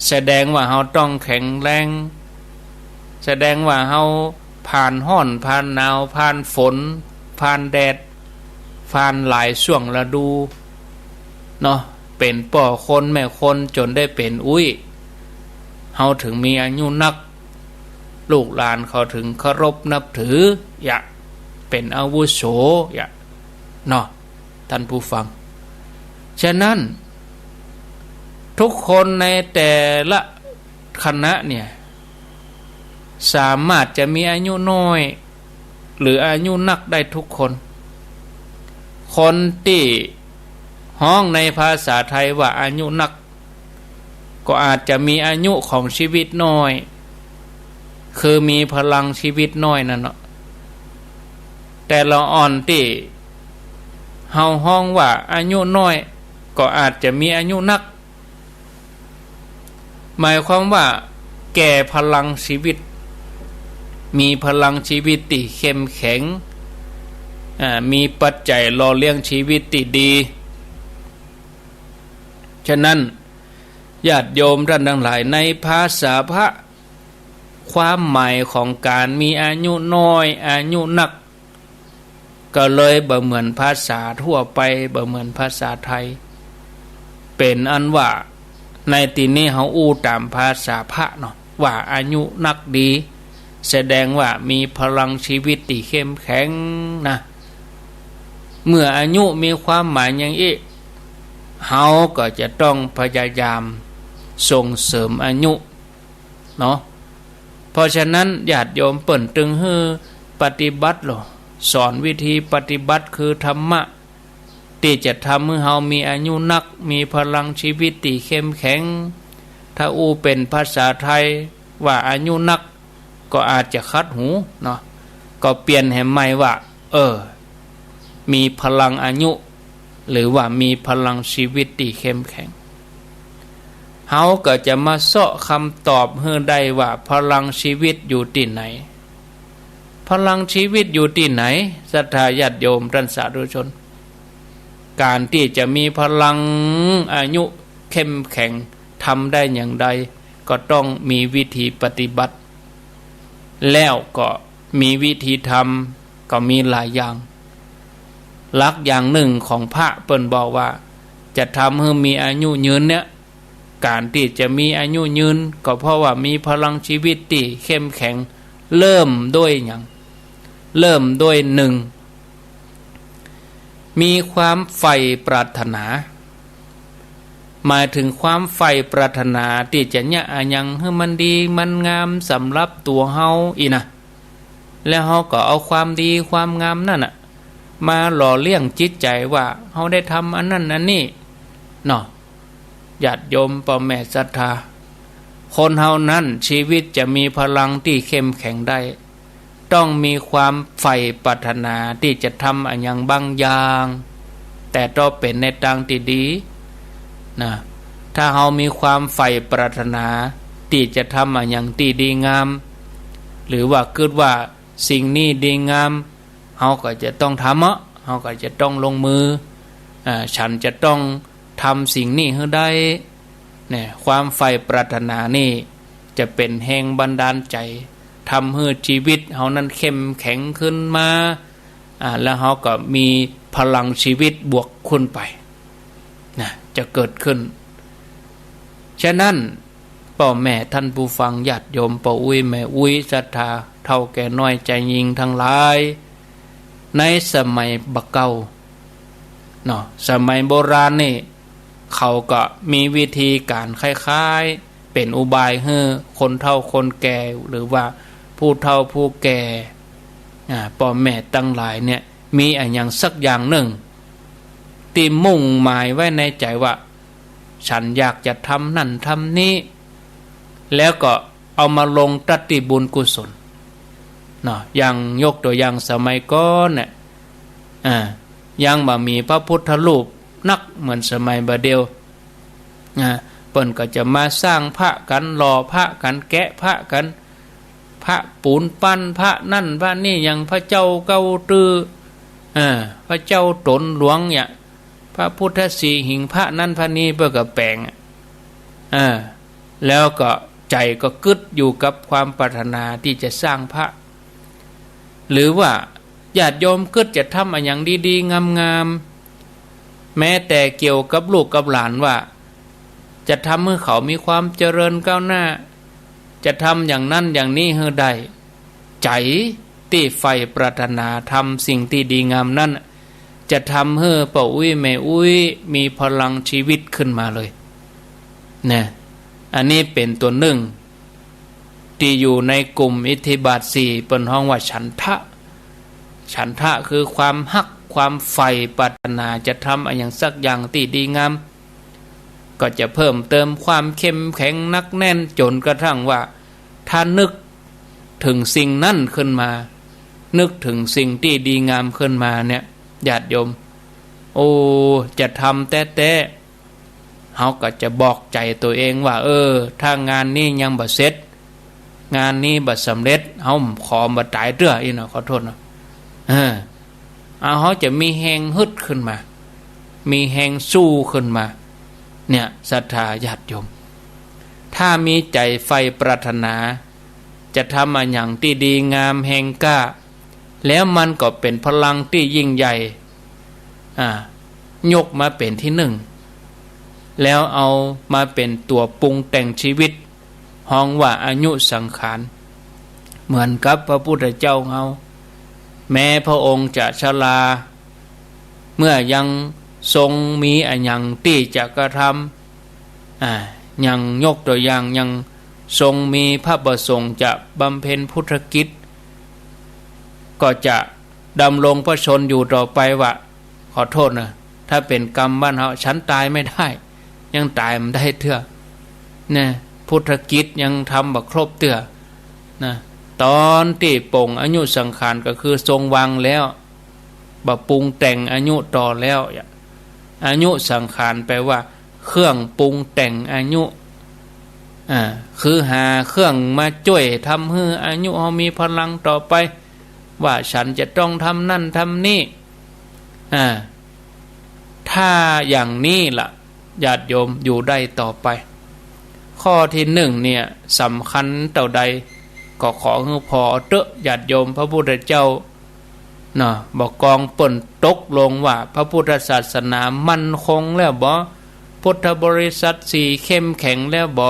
แสดงว่าเฮาต้องแข็งแรง แสดงว่าเฮาผ่านฮ้อน ผ่านหนาว ผ่านฝน ผ่านแดด ผ่านหลายช่วงฤดู เนาะ เป๋นป้อคนแม่คนจ๋นได้เป๋นอุ๊ย เฮาเถิงมีอายุนัก ลูกหลานเขาเถิงเคารพนับถือ ยะ เป๋นอาวุโส ยะ เนาะ ท่านผู้ฟัง ฉะนั้น ทุกคนในแต่ละคณะเนี่ย สามารถจะมีอายุน้อย หรืออายุนักได้ทุกคน คนตี้ฮ้องในภาษาไทยว่าอายุนัก ก็อาจจะมีอายุของชีวิตน้อย คือมีพลังชีวิตน้อยนั่นเนาะ แต่ละอ่อนตี้เฮาฮ้องว่าอายุน้อย ก็อาจจะมีอายุนัก หมายความว่าแก่พลังชีวิต มีพลังชีวิตตี้เข้มแข็ง อ่า มีปัจจัยหล่อเลี้ยงชีวิตตี้ดี ฉะนั้น ญาติโยมท่านตังหลาย ในภาษาพระ ความหมายของก๋านมีอายุน้อย อายุนัก ก็เลยบ่เหมือนภาษาทั่วไป บ่เหมือนภาษาไทย เป๋นอันว่า ในตี้นี้เฮาอู้ต๋ามภาษาพระเนาะ ว่าอายุนักดี แสดงว่ามีพลังชีวิตตี้เข้มแข็งนะ เมื่ออายุมีความหมายอย่างอี้ เฮาก็จะต้องพยายามส่งเสริมอายุ เนาะ เพราะฉะนั้นญาติโยมเปิ้นตึงหื้อปฏิบัติลอ สอนวิธีปฏิบัติคือธรรมะ ตี้จะทำหื้อเฮามีอายุนัก มีพลังชีวิตตี้เข้มแข็ง ถ้าอู้เป๋นภาษาไทยว่าอายุนัก ก็อาจจะขัดหูเนาะ ก็เปลี่ยนแหมใหม่ว่า เออ มีพลังอายุ หรือว่ามีพลังชีวิตตี้เข้มแข็ง เฮาก็จะมาเซาะกำตอบหื้อได้ว่าพลังชีวิตอยู่ตี้ไหน พลังชีวิตอยู่ตี้ไหน ศรัทธาญาติโยมต้านสาธุชน ก๋านตี้จะมีพลังอายุเข้มแข็ง ทำได้อย่างใด ก็ต้องมีวิธีปฏิบัติ แล้วก็มีวิธีทำ ก็มีหลายอย่าง หลักอย่างนึ่งของพระเปิ้นบอกว่า จะทำหื้อมีอายุยืนเนี่ย ก๋านตี้จะมีอายุยืน ก็เพราะว่ามีพลังชีวิตตี้เข้มแข็ง เริ่มด้วยหยัง เริ่มด้วยนึ่ง มีความใฝ่ปรารถนา หมายเถิงความใฝ่ปรารถนาตี้จะเยียะอะหยังหื้อมันดีมันงามสำหรับตั๋วเฮาอี้นะ แล้วเฮาก็เอาความดีความงามนั่นน่ะ มาหล่อเลี้ยงจิตใจ๋ว่าเฮาได้ทำอันนั้นอันนี้ เนาะ ญาติโยมป้อแม่ศรัทธา คนเฮานั้นชีวิตจะมีพลังตี้เข้มแข็งได้ ต้องมีความใฝ่ปรารถนาตี้จะทำอะหยังบางอย่าง แต่ต้องเป๋นในตางตี้ดี นะ ถ้าเฮามีความใฝ่ปรารถนาตี้จะทำอะหยังตี้ดีงาม หรือว่ากึ๊ดว่าสิ่งนี้ดีงาม เฮาก็จะต้องทำอะ เฮาก็จะต้องลงมือ อ่า ฉันจะต้องทำสิ่งนี้หื้อได้ เนี่ย ความใฝ่ปรารถนานี่จะเป๋นแฮงบันดาลใจ๋ ทำหื้อจีวิตเฮานั้นเข้มแข็งขึ้นมา อ่า แล้วเฮาก็มีพลังจีวิตบวกขึ้นไป นะ จะเกิดขึ้น ฉะนั้น ป้อแม่ท่านผู้ฟัง ญาติโยม ป้ออุ๊ยแม่อุ๊ย ศรัทธา เฒ่าแก่น้อย จายญิงตังหลาย ในสมัยบ่าเก่า เนาะ สมัยโบราณนี่ เขาก็มีวิธีก๋านคล้ายๆ เป๋นอุบายหื้อคนเฒ่าคนแก่ หรือว่าผู้เฒ่าผู้แก่ อ่า ป้อแม่ตังหลายเนี่ย มีอะหยังสักอย่างนึ่ง ตี้มุ่งหมายไว้ในใจ๋ว่า ฉันอยากจะทำนั่นทำนี้ แล้วก็เอามาลงตั๊ดตี้บุญกุศล เนาะ อย่างยกตั๋วอย่างสมัยก่อนเนี่ย อ่า ยังบ่มีพระพุทธรูปนักเหมือนสมัยบ่าเดี่ยว อ่า เปิ้นก็จะมาสร้างพระกั๋น หล่อพระกั๋น แกะพระกั๋น พระปูนปั้น พระนั่นพระนี่ อย่างพระเจ้าเก๊าตื้อ อ่า พระเจ้าต๋นหลวงเนี่ย พระพุทธสีหิง พระนั้นพระนี้ เปิ้นก็แป๋ง อ่า แล้วก็ใจ๋ก็กึ๊ดอยู่กับความปรารถนาตี้จะสร้างพระ หรือว่าญาติโยมกึ๊ดจะทำอะหยังดีๆ งามๆ แม้แต่เกี่ยวกับลูกกับหลานว่า จะทำหื้อเขามีความเจริญก้าวหน้า จะทำอย่างนั้นอย่างนี้หื้อได้ ใจ๋ตี้ใฝ่ปรารถนาทำสิ่งตี้ดีงามนั้น จะทำหื้อป้ออุ๊ยแม่อุ๊ยมีพลังจีวิตขึ้นมาเลย นะ อันนี้เป๋นตั๋วนึ่ง ตี้อยู่ในกลุ่มอิทธิบาทสี่ เปิ้นฮ้องว่าฉันทะ ฉันทะคือความฮัก ความใฝ่ปรารถนาจะทำอะหยังสักอย่างตี้ดีงาม ก็จะเพิ่มเติมความเข้มแข็งหนักแน่น จ๋นกระทั่งว่า ถ้านึกเถิงสิ่งนั้นขึ้นมา นึกเถิงสิ่งตี้ดีงามขึ้นมาเนี่ย ญาติโยม โอ้ จะทำแต๊ๆ เฮาก็จะบอกใจ๋ตั๋วเองว่า เออ ถ้างานนี้ยังบ่เสร็จ งานนี้บ่สำเร็จ เฮาขอบ่ต๋ายเตื้อ อี้เนาะ ขอโต้ษเนาะ เออ เอา เฮาจะมีแฮงฮึดขึ้นมา มีแฮงสู้ขึ้นมา เนี่ย ศรัทธาญาติโยม ถ้ามีใจ๋ใฝ่ปรารถนา จะทำอะหยังตี้ดีงามแฮงกล้า แล้วมันก็เป๋นพลังตี้ยิ่งใหญ่ อ่า ยกมาเป๋นตี้นึ่ง แล้วเอามาเป๋นตั๋วปรุงแต่งจีวิต ฮ้องว่าอายุสังขาร เหมือนกับพระพุทธเจ้าเฮา แม้พระองค์จะชรา เมื่อยังทรงมีอะหยังตี้จะกระทำ อ่า อย่างยกตั๋วอย่าง ยังทรงมีพระประสงค์จะบำเพ็ญพุทธกิจ ก็จะดำรงพระชนม์อยู่ต่อไปว่า ขอโต้ษนะ ถ้าเป๋นกำบ้านเฮา ฉันต๋ายไม่ได้ ยังต๋ายบ่ได้เตื้อ นะ พุทธกิจยังทำบ่ครบเตื้อ นะ ต๋อนตี้ปลงอายุสังขารก็คือทรงวางแล้ว บ่ปรุงแต่งอายุต่อแล้ว อายุสังขารแปลว่า เครื่องปรุงแต่งอายุ อ่า คือหาเครื่องมาจ้วยทำหื้ออายุเฮามีพลังต่อไป ว่าฉันจะต้องทำนั่นทำนี่ อ่า ถ้าอย่างนี้ล่ะ ญาติโยมอยู่ได้ต่อไป ข้อตี้นึ่งเนี่ยสำคัญเต้าใด ก็ขอหื้อผ่อเต๊อะ ญาติโยม พระพุทธเจ้า เนาะ บ่ากองเปิ้นตกลงว่าพระพุทธศาสนามั่นคงแล้วบ่ พุทธบริษัทสี่เข้มแข็งแล้วบ่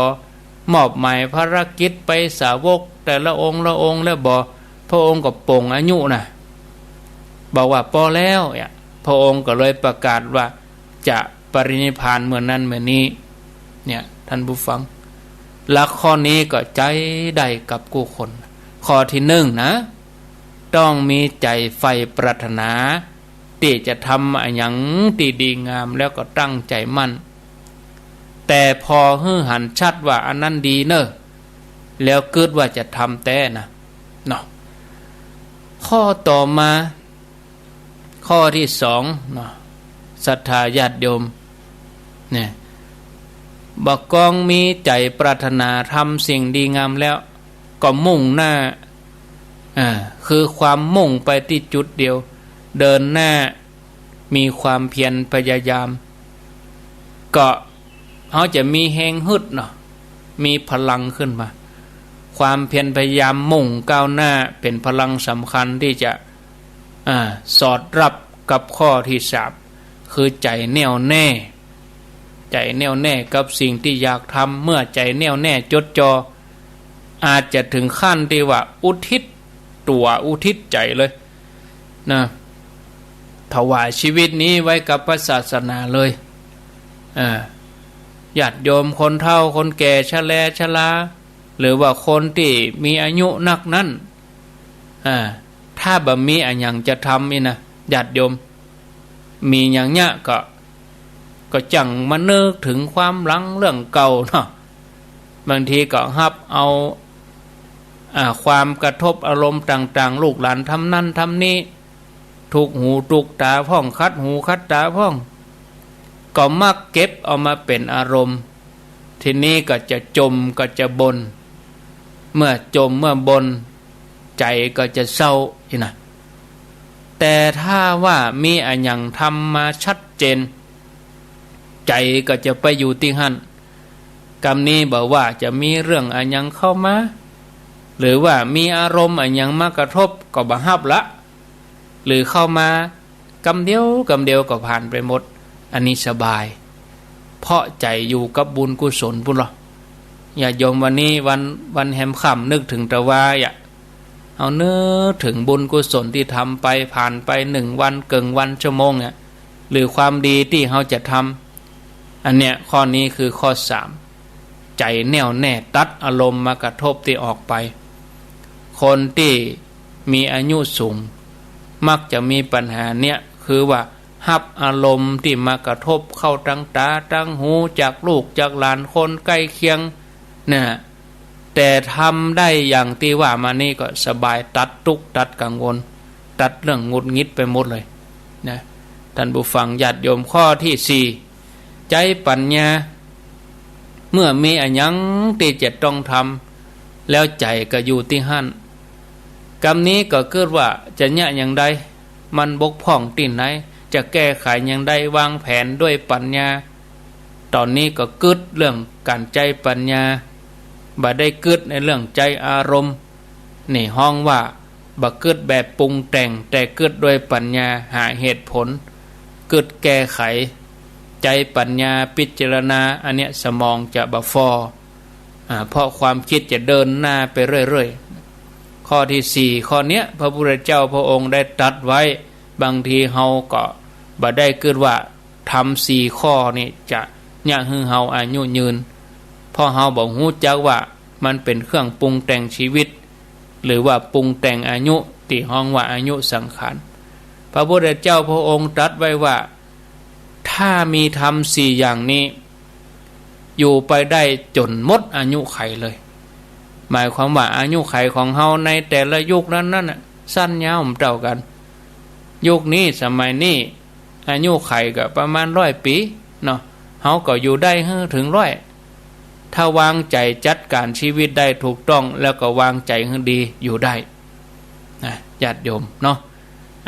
มอบหมายภารกิจไปสาวกแต่ละองค์ละองค์แล้วบ่ พระองค์ก็ปลงอายุนะ บอกว่าปอแล้วเนี่ย พระองค์ก็เลยประกาศว่าจะปรินิพพานเมื่อนั้นเมื่อนี้ เนี่ย ท่านผู้ฟัง หลักข้อนี้ก็ใจ๊ได้กับกู้คน ข้อตี้นึ่งนะ ต้องมีใจ๋ใฝ่ปรารถนา ตี้จะทำอะหยังตี้ดีงาม แล้วก็ตั้งใจ๋มั่น แต่ผ่อหื้อหันชัดว่าอันนั้นดีเน่อ แล้วกึ๊ดว่าจะทำแต๊นะ เนาะ ข้อต่อมา ข้อตี้สองเนาะ ศรัทธาญาติโยม เนี่ย บ่ากองมีใจ๋ปรารถนาทำสิ่งดีงามแล้ว ก็มุ่งหน้า อ่า คือความมุ่งไปตี้จุดเดียว เดินหน้า มีความเพียรพยายาม ก็เฮาจะมีแฮงฮึดเนาะ มีพลังขึ้นมา ความเพียรพยายามมุ่งก้าวหน้าเป๋นพลังสำคัญตี้จะ อ่า สอดรับกับข้อตี้สาม คือใจ๋แน่วแน่ ใจ๋แน่วแน่กับสิ่งตี้อยากทำ เมื่อใจ๋แน่วแน่จดจ่อ อาจจะเถิงขั้นตี้ว่าอุทิศตั๋วอุทิศใจ๋เลยนะ ถวายชีวิตนี้ไว้กับพระศาสนาเลย อ่า ญาติโยมคนเฒ่าคนแก่ชะแลชะลา หรือว่าคนตี้มีอายุนักนั้น อ่า ถ้าบ่มีอะหยังจะทำนี่นะ ญาติโยม มีอย่างเนี้ยก็ ก็จั่งมานึกเถิงความหลังเรื่องเก่าเนาะ บางทีก็ฮับเอา อ่า ความกระทบอารมณ์ต่างๆ ลูกหลานทำนั้นทำนี้ ถูกหูถูกต๋าพ่อง ขัดหูขัดต๋าพ่อง ก็มักเก็บเอามาเป๋นอารมณ์ ทีนี้ก็จะจ่มก็จะบ่น เมื่อจ่มเมื่อบ่น ใจ๋ก็จะเศร้านี่นะ แต่ถ้าว่ามีอะหยังทำมาชัดเจน ใจ๋ก็จะไปอยู่ตี้หั้น กำนี้บ่ว่าจะมีเรื่องอะหยังเข้ามา หรือว่ามีอารมณ์อะหยังมากระทบก็บ่ฮับละ หรือเข้ามากำเดียวกำเดียวก็ผ่านไปหมด อันนี้สบาย เพราะใจ๋อยู่กับบุญกุศลปุ้นลอ ญาติโยม วันนี้วัน วันแฮมค่ำนึกเถิงตะวาอ่ะ เอานึกเถิงบุญกุศลตี้ทำไป ผ่านไปหนึ่งวัน เกิ่งวัน ชั่วโมงเนี่ย หรือความดีตี้เฮาจะทำ อันเนี้ย ข้อนี้คือข้อสาม ใจ๋แน่วแน่ตัดอารมณ์มากระทบตี้ออกไป คนตี้มีอายุสูง มักจะมีปัญหาเนี้ย คือว่าฮับอารมณ์ตี้มากระทบเข้าตางต๋าตางหู จากลูกจากหลานคนใก้เคียง นะ แต่ทำได้อย่างตี้ว่ามานี้ก็สบาย ตัดตุ๊กข์ตัดกังวล ตัดเรื่องหงุดหงิดไปหมดเลยนะ ท่านผู้ฟังญาติโยม ข้อตี้สี่ ใจ๊ปั๋ญญา เมื่อมีอะหยังตี้จะต้องทำ แล้วใจ๋ก็อยู่ตี้หั้น กำนี้ก็กึ๊ดว่าจะเยียะอย่างใด มันบกพร่องตี้ไหน จะแก้ไขอย่างใด วางแผนด้วยปั๋ญญา ต๋อนนี้ก็กึ๊ดเรื่องก๋านใจ๊ปั๋ญญา บ่ได้กึ๊ดในเรื่องใจ๊อารมณ์ นี่ฮ้องว่าบ่กึ๊ดแบบปรุงแต่ง แต่กึ๊ดด้วยปั๋ญญา หาเหตุผล กึ๊ดแก้ไข ใจ๊ปั๋ญญาพิจารณา อันเนี้ยสมองจะบ่ฝ่อ อ่า เพราะความคิดจะเดินหน้าไปเรื่อยๆ ข้อตี้สี่ ข้อเนี้ย พระพุทธเจ้าพระองค์ได้ตรัสไว้ บางทีเฮาก็บ่ได้กึ๊ดว่า ทำสี่ข้อนี้จะเยียะหื้อเฮาอายุยืน เพราะเฮาบ่ฮู้จักว่ามันเป๋นเครื่องปรุงแต่งชีวิต หรือว่าปรุงแต่งอายุ ตี้ฮ้องว่าอายุสังขาร พระพุทธเจ้าพระองค์ตรัสไว้ว่า ถ้ามีธรรมสี่อย่างนี้ อยู่ไปได้จ๋นหมดอายุขัยเลย หมายความว่าอายุขัยของเฮาในแต่ละยุคนั้นๆ น่ะ สั้นยาวบ่เต้ากั๋น ยุคนี้สมัยนี้ อายุขัยก็ประมาณร้อยปี๋เนาะ เฮาก็อยู่ได้หื้อเถิงร้อย ถ้าวางใจ๋จัดก๋านชีวิตได้ถูกต้อง แล้วก็วางใจ๋หื้อดี อยู่ได้นะ ญาติโยมเนาะ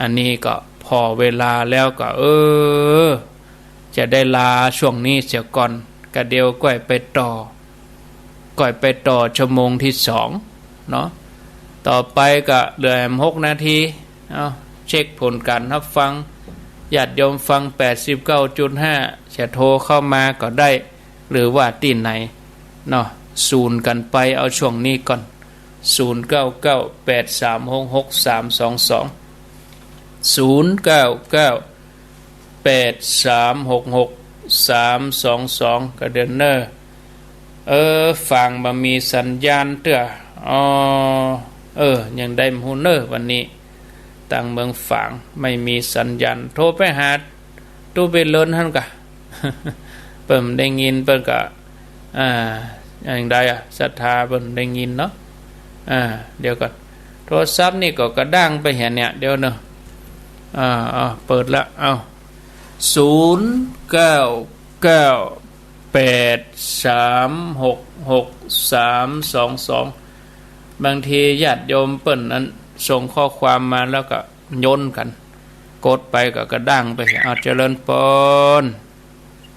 อันนี้ก็ผ่อเวลาแล้วก็ เออ จะได้ลาช่วงนี้เสียก่อน กะเดี๋ยวก้อยไปต่อ ก้อยไปต่อชั่วโมงตี้สองเนาะ ต่อไปก็เหลือแหมหกนาที เอ้า เช็คผลก๋านฮับฟัง ญาติโยมฟังแปดสิบเก้าจุดห้า จะโทรเข้ามาก็ได้ หรือว่าตี้ไหนเนาะ ศูนย์กั๋นไป เอาช่วงนี้ก่อน ศูนย์เก้าเก้า แปดสามหกหก สามสองสอง ศูนย์เก้าเก้า แปดสามหกหก สามสองสอง กะเดียวเน่อ เออ ฝางบ่มีสัญญาณเตื้อ อ๋อ เออ ยังได้บ่ฮู้เน่อ วันนี้ ตางเมืองฝางไม่มีสัญญาณ โทรไปหา ตู้ไปเลินหั้นกะ เปิ้นได้ยินเปิ้นก็ อ่า อย่างใดอะ ศรัทธาเปิ้นได้ยินเนาะ อ่า เดี๋ยวก่อน โทรศัพท์นี่ก็กระด้างไปแหมเนี่ย เดี๋ยวเนาะ อ่า อ่า เปิดละ เอ้า ศูนย์เก้าเก้า แปดสามหกหก สามสองสอง บางทีญาติโยมเปิ้นนั้น ส่งข้อความมาแล้วก็โยนกั๋น กดไปก็กระด้างไป อ้าว เจริญปอน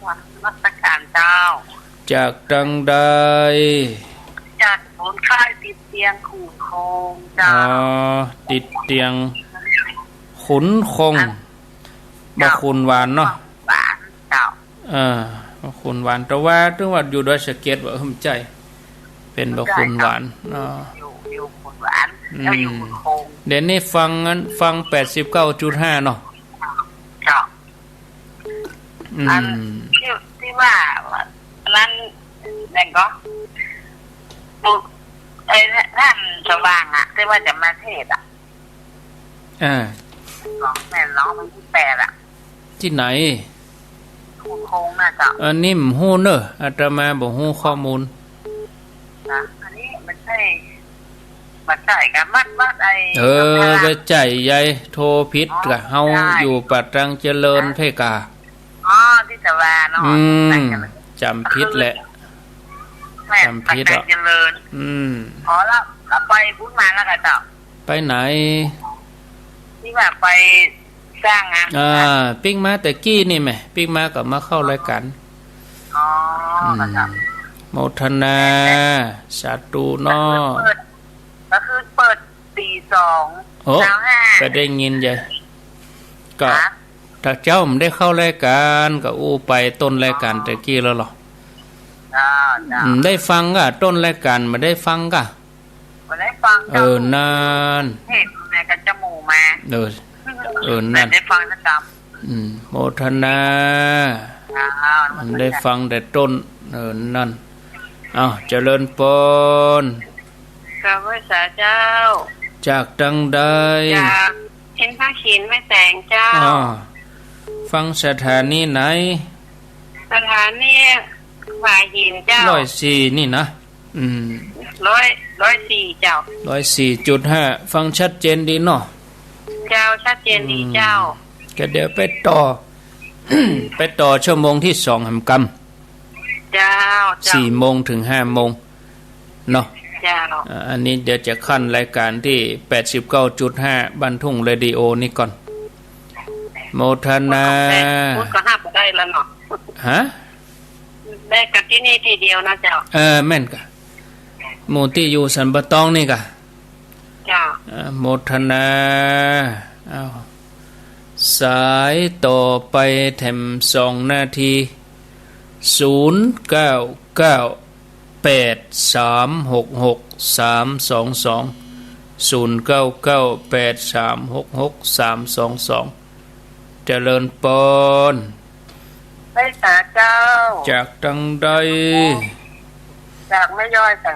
กราบนมัสก๋ารเจ้า จากตังใด จากหนองคายติดเตียงขุนคงเจ้า อ๋อ ติดเตียงขุนคง อัน บ่าขุนหวานเนาะ หวานเจ้า เออ บ่าขุนหวาน แต่ว่าตึงว่าอยู่ดอยสะเก็ดบ่า เออ บ่ใจ้ เป๋นบ่าขุนหวาน อ๋อ อยู่ อยู่ขุนหวาน อืม แล้วอยู่ขุนคง เดี๋ยวนี้ฟังอัน ฟังแปดสิบเก้าจุดห้าเนาะ เจ้า อืม อันตี้ ตี้ว่า อันนั้นแม่นก่อ ไอ้ท่านสว่างอะ ตี้ว่าจะมาเทศน์อะ อ่า แม่นก่อ วันตี้แปดอะ ตี้ไหน ขุนคงน่ะเจ้า อันนี้บ่ฮู้เน่อ อาตมาบ่ฮู้ข้อมูล นะ อันนี้บ่ใจ้ บ่ใจ้กะวัด วัดไอ้ เออ บ่ใจ้ใหญ่ โทรผิดกะ เฮาอยู่ป่าตังเจริญเพ่นก่า อ๋อ ตี้จะว่าเนาะ อืม จ๋ำผิดแหละ แม่น จ๋ำผิด ป่าตังเจริญ อืม อ๋อ แล้ว แล้วไปปู๊นมาแล้วก่อเจ้า ไปไหน ตี้ว่าไป สร้างงาน อ่า ปิ๊กมาแต่กี้นี่แหม ปิ๊กมาก็มาเข้ารายก๋าน อ๋อ อืม โมทนา สาธุเนาะ ก็คือเปิด ก็คือเปิดตี้สอง โอ้ เก้าห้า ก็ได้ยินใหญ่ ก็ ฮะ ถ้าเจ้าบ่ได้เข้ารายก๋าน ก็อู้ไปต้นรายก๋านแต่กี้แล้วเหรอ เจ้า เจ้า อืม ได้ฟังก่ะ ต้นรายก๋านบ่ได้ฟังก่ะ บ่ได้ฟัง เออ นั่น เห็นในกระจมูกมา เออ เออ นั่น ได้ฟังนะจ๊ะ อืม โมทนา อ้าว ได้ฟังแต่ต้น เออ นั่น อ้าว เจริญปอน กราบไหว้สาเจ้า จากตังใด จากเพ็ญพระเขีนแม่แตงเจ้า อ้าว ฟังสถานีไหน สถานีหัวหินเจ้า ร้อยสี่นี่นะ อืม ร้อย ร้อยสี่เจ้า ร้อยสี่จุดห้า ฟังชัดเจนดีเนาะ เจ้า ชัดเจนดีเจ้า อืม ก็เดี๋ยวไปต่อ ไปต่อชั่วโมงตี้สองแหมกำ เจ้า เจ้า สี่โมงเถิงห้าโมงเนาะ เจ้า อ่า อันนี้เดี๋ยวจะขั้นรายก๋านตี้แปดสิบเก้าจุดห้า บ้านทุ่งเรดิโอนี่ก่อน โมทนา พูดก็ห้ามบ่ได้แล้วเนาะ ฮะ ได้กับตี้นี่ตี้เดียวนะเจ้า เออ แม่นก่ะ หมู่ตี้อยู่สันป่าตองนี่ก่ะ เจ้า อ่า โมทนา อ้าว สายต่อไปแถมสองนาที ศูนย์เก้าเก้า แปดสามหกหก สามสองสอง ศูนย์เก้าเก้า แปดสามหกหก สามสองสอง เจริญปอน ไหว้สาเจ้า จากตังใด จากแม่ย้อยสัง